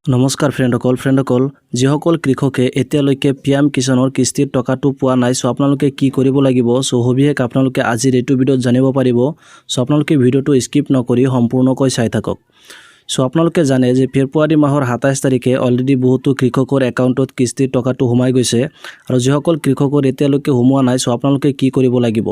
নমস্কাৰ ফ্ৰেণ্ডসকল। ফ্ৰেণ্ডসকল, যিসকল কৃষকে এতিয়ালৈকে পি এম কিষাণৰ কিস্তিৰ টকাটো পোৱা নাই, চ' আপোনালোকে কি কৰিব লাগিব, চ' সবিশেষ আপোনালোকে আজিৰ এইটো ভিডিঅ'ত জানিব পাৰিব। চ' আপোনালোকে ভিডিঅ'টো স্কিপ নকৰি সম্পূৰ্ণকৈ চাই থাকক। চ' আপোনালোকে জানে যে ফেব্ৰুৱাৰী মাহৰ 27 তাৰিখে অলৰেডি বহুতো কৃষকৰ একাউণ্টত কিস্তিৰ টকাটো সোমাই গৈছে আৰু যিসকল কৃষকৰ এতিয়ালৈকে সোমোৱা নাই, চ' আপোনালোকে কি কৰিব লাগিব?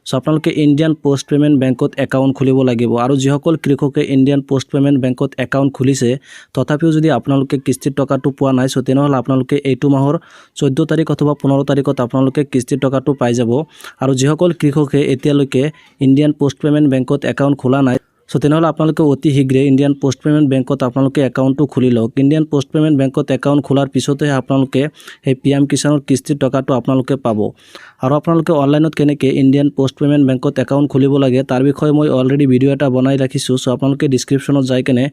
চ' আপোনালোকে ইণ্ডিয়ান পষ্ট পে'মেণ্ট বেংকত একাউণ্ট খুলিব লাগিব। আৰু যিসকল কৃষকে ইণ্ডিয়ান পষ্ট পে'মেণ্ট বেংকত একাউণ্ট খুলিছে, তথাপিও যদি আপোনালোকে কিস্তিৰ টকাটো পোৱা নাই, চ' তেনেহ'লে আপোনালোকে এইটো মাহৰ 14 তাৰিখ অথবা 15 তাৰিখত আপোনালোকে কিস্তিৰ টকাটো পাই যাব। আৰু যিসকল কৃষকে এতিয়ালৈকে ইণ্ডিয়ান পষ্ট পে'মেণ্ট বেংকত একাউণ্ট খোলা নাই, চ' তেনেহ'লে আপোনালোকে অতি শীঘ্ৰে ইণ্ডিয়ান পষ্ট পে'মেণ্ট বেংকত আপোনালোকে একাউণ্টটো খুলি লওক। ইণ্ডিয়ান পষ্ট পে'মেণ্ট বেংকত একাউণ্ট খোলাৰ পিছতেহে আপোনালোকে সেই পি এম কিষাণৰ কিস্তিৰ টকাটো আপোনালোকে পাব। আৰু আপোনালোকে অনলাইনত কেনেকৈ ইণ্ডিয়ান পষ্ট পে'মেণ্ট বেংকত একাউণ্ট খুলিব লাগে, তাৰ বিষয়ে মই অলৰেডি ভিডিঅ' এটা বনাই ৰাখিছোঁ। চ' আপোনালোকে ডিছক্ৰিপশ্যনত যাই কেনে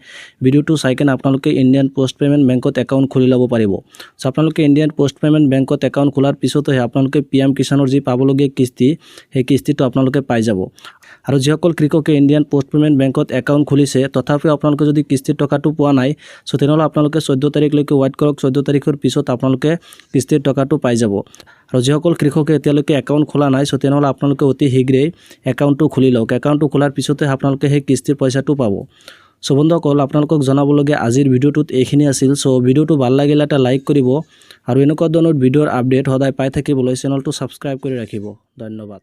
ভিডিঅ'টো চাই কেনে আপোনালোকে ইণ্ডিয়ান পষ্ট পে'মেণ্ট বেংকত একাউণ্ট খুলি ল'ব পাৰিব। চ' আপোনালোকে ইণ্ডিয়ান পষ্ট পে'মেণ্ট বেংকত একাউণ্ট খোলাৰ পিছতেহে আপোনালোকে পি এম কিষাণৰ যি পাবলগীয়া কিস্তি, সেই কিস্তিটো আপোনালোকে পাই যাব। আৰু যিসকল কৃষকে ইণ্ডিয়ান পষ্ট পে'মেণ্ট বেংকত একাউণ্ট খুলিছে, তথাপিও আপোনালোকে যদি কিস্তিৰ টকাটো পোৱা নাই, চ' তেনেহ'লে আপোনালোকে 14 তাৰিখলৈকে ৱেইট কৰক। 14 তাৰিখৰ পিছত আপোনালোকে কিস্তিৰ টকাটো পাই যাব। আৰু যিসকল কৃষকে এতিয়ালৈকে একাউণ্ট খোলা নাই, চ' তেনেহ'লে আপোনালোকে অতি শীঘ্ৰেই একাউণ্টটো খুলি লওক। একাউণ্টটো খোলাৰ পিছতে আপোনালোকে সেই কিস্তিৰ পইচাটো পাব। চ' বন্ধুসকল, আপোনালোকক জনাবলগীয়া আজিৰ ভিডিঅ'টোত এইখিনি আছিল। চ' ভিডিঅ'টো ভাল লাগিলে এটা লাইক কৰিব আৰু এনেকুৱা ধৰণৰ ভিডিঅ'ৰ আপডেট সদায় পাই থাকিবলৈ চেনেলটো ছাবস্ক্ৰাইব কৰি ৰাখিব। ধন্যবাদ।